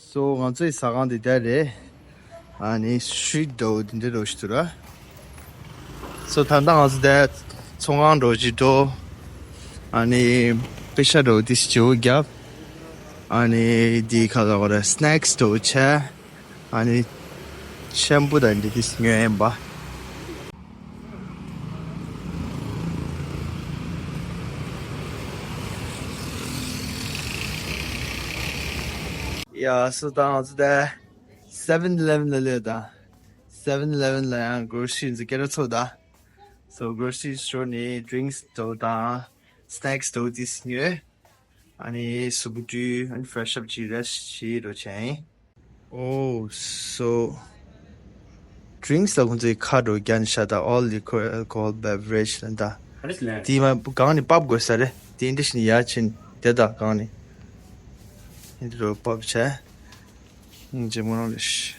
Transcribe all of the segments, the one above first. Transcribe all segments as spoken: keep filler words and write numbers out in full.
སོ་ང་ཚོའི་ཟ་ཁང་འདི་འདྲ་རེད། ཨ་ནི་སི་ཊི་རིཊ་འདྲ་བོ་འདི་འདྲ་རོ་ཞིག་འདུག་ར། སོ་ད་ལྟ་ང་ཚོ་འདི་ཚོང་ཁང་འགྲོ་གི་འགྲོ། ཨ་ནི་པེ་ཤ་འདྲ་བོ་འདི་ཞིག་བརྒྱབ། ཨ་ནི་འདི་ཁ་ལ་གོ་ར་སི་ནེག་སི་འདྲ་བོ་བྱས། ཨ་ནི་ཤམ་པུ་དང་འདི་འདི་ཉོས་ཡིན་པ། ཡ་སོ་ད་ང་ཚོ་ད་སེ་ཝེན་ཨི་ལེ་ཝེན་ལ་སླེབས་ད། སེ་ཝེན་ཨི་ལེ་ཝེན་ལ་ཡང་གོ་སི་ཊི་ཡིན་ཚེ་སྐད་གྲགས་ཚོགས་ད། སོ་གོ་སི་ཊི་སི་ཊོར་ནས་ཌི་རིང་སི་འདྲ་བོ་དང་སི་ནེག་སི་འདྲ་བོ་འདི་ཉོས། ཨ་ནི་གཟུགས་པོ་བཀྲུས། ཨ་ནི་ཕེ་རེ་ཤི་ཨབ་བྱས་རེ་སི་ཊི་བྱེད་འགྲོ་བྱས་ཡིན། Oh, so drinks ལ་ཁོང་ཚོའི་ཁ་འགྲོ་རྒྱ་ནི་ཤ་ད། All liquor, alcohol beverage ལ་ད། དེ་མ་གང་ནི་པབ་དགོས་ས་རེད། དེ་འདྲ་ཞིག་ནི་ཡ་ཆེན་དེ་ད་གང་ནི། ཨིན་དྲོ་པབ་བྱས། ཨིན་ཇེ་མོ་རང་ལས་ཤི།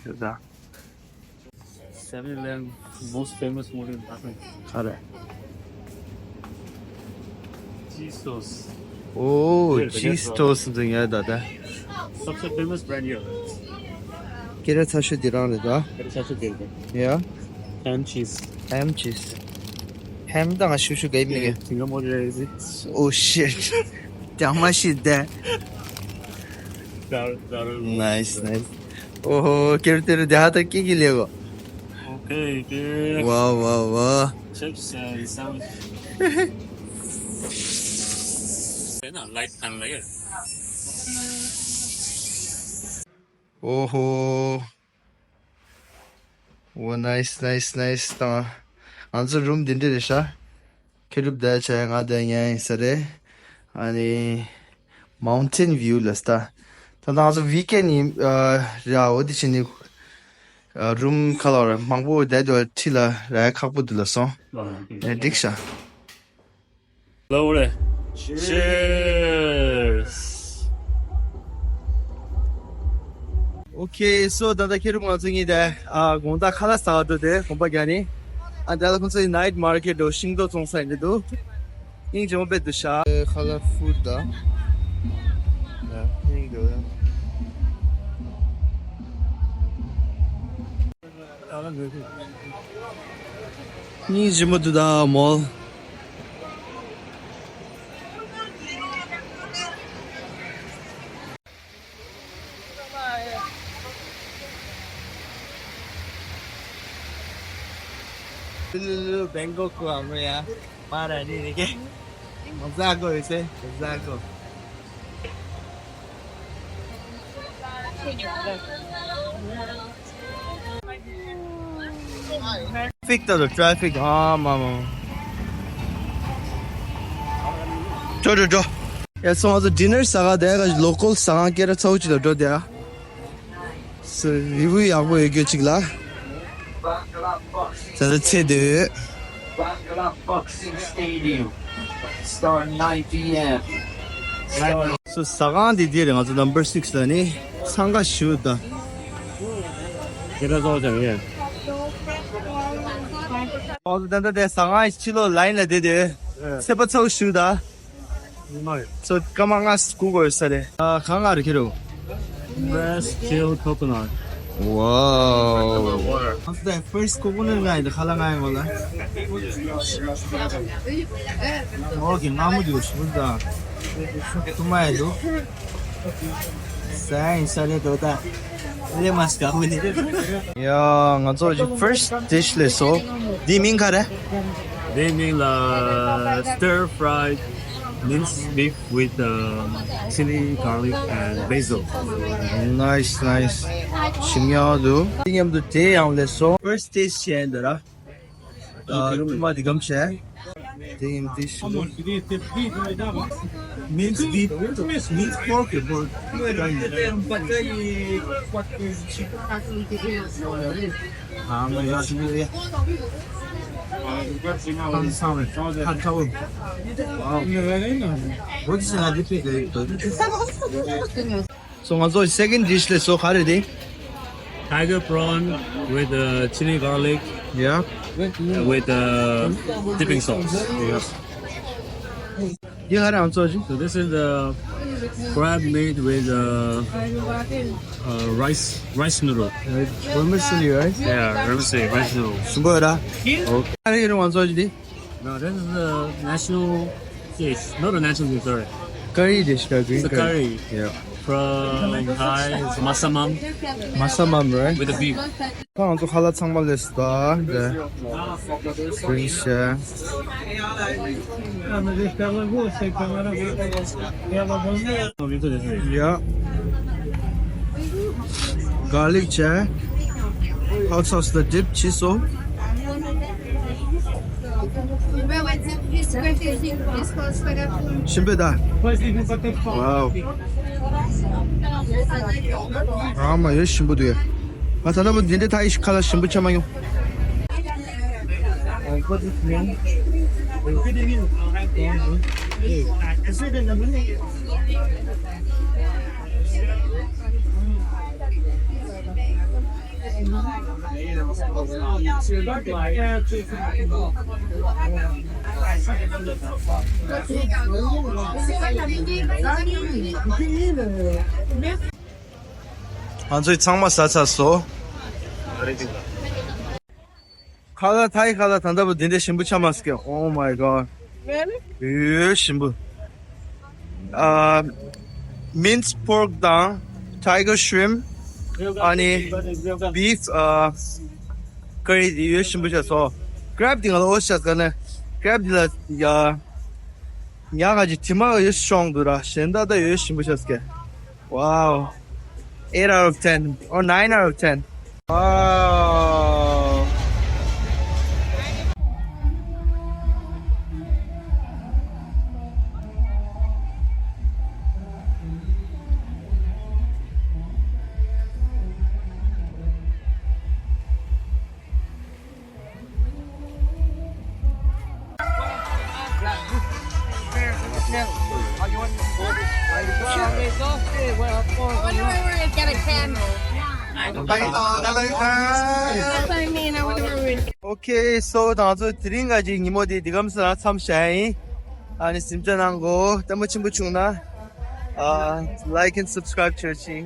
དེ་ད། Seven Eleven most famous modern apartment. Correct. Cheese toast. Oh, cheese toast འདི་ངས་ད་ལྟ། Such a famous brand here. སྐད་གྲགས་ཚ་ཤོས་འདི་རང་རེད་ད། སྐད་གྲགས་ཚ་ཤོས་འདི་རེད། Yeah. Ham cheese. Ham cheese. Ham དང་ཤུ་ཤུ་ག་ཡིན་མི་གི། Singapore is it? Oh shit. ཀྱང་མ་ཤི་དེ། Nice, nice. ཨོ་ཧོ། ཀེར་ཏེར་དེ་ཧ་ད་ཀི་ཀི་ལེ་གོ། Okay, okay. Wow, wow, wow. Chips and sandwich. Light and layer. ཨོ་ཧོ། ཨོ་ནའིས་ནའིས་ནའིས། ད་ང་ཚོ་རུམ་འདི་འདྲ་རེད་ཤག་ཁེ་རུབ་བསྡད་བྱས་ང་བསྡད་ཉན་ཡིན་ས་རེད། ཨ་ནི་མའུན་ཊེན་བིའུ་ལ་སྟ། ད་ང་ཚོ་ཝིག་ཨེན་ཡིན་ར། འོ་དེ་བྱས་ནི་རུམ་ཁ་ལོ་ར་མང་པོ་བསྡད་འདུག་ཁྲི་ལ་ར་ཁག་པོ་འདུག་ལ་སོང་། ཨེ་འགྲིག་ཤག Lovely. Cheers. Okay, so ད་ལྟ་ཁེ་རུབ་ང་ཚོ་གཉིས་དེ་ཨ་དགོང་དག་ཁ་ལག་ཟ་བར་འགྲོ་དེ་དགོང་པ་རྒྱག་ནི། ཨ་ད་ལྟ་ཁོང་ཚོའི་ནའིཊ་མར་ཀེཊ་འགྲོ་ཤིང་ཏོག་བཙོང་ས་ཡིན་འདུག་སྙིང་རྗེ་མོ་དཔེ་འདུག་ཤག་ཁ་ལག་ཧྥུཌ་ད། ཡ་སྙིང་འདུག་སྙིང་རྗེ་མོ་འདུག་ད་མོལ། Bangkok को हाम्रो यहाँ पाराहरू देखेँ। मजाको रहेछ है, मजाको। Traffic ད་ད་traffic ཨ་མ་མ། འགྲོ་འགྲོ་འགྲོ། ཡ་སོང་ང་ཚོ་ཌི་ནར་ཟ་ག་དེ་ག་ལོ་ཀལ་ཟ་ཁང་སྐད་གྲགས་ཚ་བོ་ཅིག་ལ་འགྲོ་དེ་ཨ། སོ་རི་བུ་ཡག་པོ་ཡོད་རྒྱུ་ཅིག་ལ། ད་ལྟ་ཚེ་འདོད། Bangla Boxing Stadium. Start nine p.m. Start སོ་ཟ་ཁང་འདི་འདི་རེད། ང་ཚོ་number six ལ་ནི་འཚང་ཁ་ཞུ་ད། ཁྱེད་རང་ཚོ་ཅང་ཡིན། ཨོ་ད་ད་དེ་ཟ་ཁང་ཕྱི་ལོགས་ལའིན་ལ་བསྡད་དེ་ཚེ་པ་ཚོགས་ཞུ་ད། སོ་སྐར་མ་ལྔ་སྒུག་དགོས་ས་རེད། ཨ་གང་ང་རེད་ཁྱེད་རུ། Fresh chilled coconut. Wow. What's that? Fresh coconut ང་ཡི་ཁ་ལག་ང་ཡི་ངོ་ལ། ཨོ་གི་ང་མོ་འདུག་ཞུ་ད། ཐུ་མ་ཡི་འདུག་ས་ཡིན་ས་རེད་དོ་ད། ལེ་མ་སྐ་མི་ནི། ཡ་ང་ཚོ་ཅིག་first dish ལས་སོ། འདི་མིང་ག་རེད། འདི་མིང་ལ་stir fried minced beef with uh, chili, garlic and basil. Nice, nice. ཞིམ་ཡག་འདུག་འདི་མཉམ་དུ་དེ་ཡང་ལས་སོ། First dish བྱས་འདི་ར། ཨ་ཐུ་མ་འདི་གམ་བྱས། དེ་ཡིན་དེ་ཞིག་Minced beef, minced pork, pork. Wow. What is that? So ང་ཚོ་second dish ལས་སོ་ག་རེ་རེད། Tiger prawn with uh, chili garlic. Yeah. With uh, dipping sauce. Yeah. འདི་ག་རེ་ཨང་ཚོ་ཞིག So this is the crab meat with uh, uh, rice rice noodle. Vermicelli, right? Yeah, vermicelli, rice noodle. ཞིམ་པོ་ཡོད་ར། Okay. ག་རེ་ཡིན་ཨང་ཚོ་ཞིག་འདི། No, this is the national dish. Not a national dish, sorry. Curry dish, the green It's a curry. Curry. Yeah. From Thai, it's masamam. Masamam, right? With the beef. ད་ང་ཚོ་ཁ་ལག་ཚང་མ་སླེབས་སོང་། ད་འདི་green chef. Yeah. Garlic chef. Hot sauce, the dip, cheese sauce. ཞིམ་པོ་ད། Wow. ཨ་མ་ཡོད་ཞིམ་པོ་འདུག་ཡ། ང་ད་ལྟ་བུ་འདི་འདྲའི་ཐ་ཡི་ཁ་ལག་ཞིམ་པོ་ཆ་མ་མྱོང་། ང་ཚོས་ཚང་མ་ཟ་ཚར་སོང་། ཁ་ལག་ཐའི་ཁ་ལག་ད་ལྟ་བུ་འདི་འདྲ་ཞིམ་པོ་ཆགས་མ་སོང་། Oh my god. Really? ཡོད་ཞིམ་པོ། ཨ། Minced pork དང་tiger shrimp ཨ་ནི་beef ཨ་curry དེ་ཡོད་ཞིམ་པོ་ཆགས་སོང་། Crab དེ་ང་ལ་འོ་ཤ་ཟ་ནས་crab དེ་ལ་ཡ་ཉག་ག་ཅིག་དྲི་མ་ཡོད་ཤོང་འདུག་ར། གཞན་དག་ད་ཡོད་ཞིམ་པོ་ཆགས་སོང་། Wow. Eight out of ten or nine out of ten. Wow. Okay, so ད་ང་ཚོ་དེ་རིང་ག་ཅིག་ཉིན་མོ་དེ་འདི་གམ་ས་ལ་མཚམས་བཞག་ཡིན། ཨ་ནི་གཟིམ་འཇག་གནང་གོ། ལྟད་མོ་ཆེན་པོ་བྱུང་ན་ཨ་like and subscribe བྱོས་ཤིག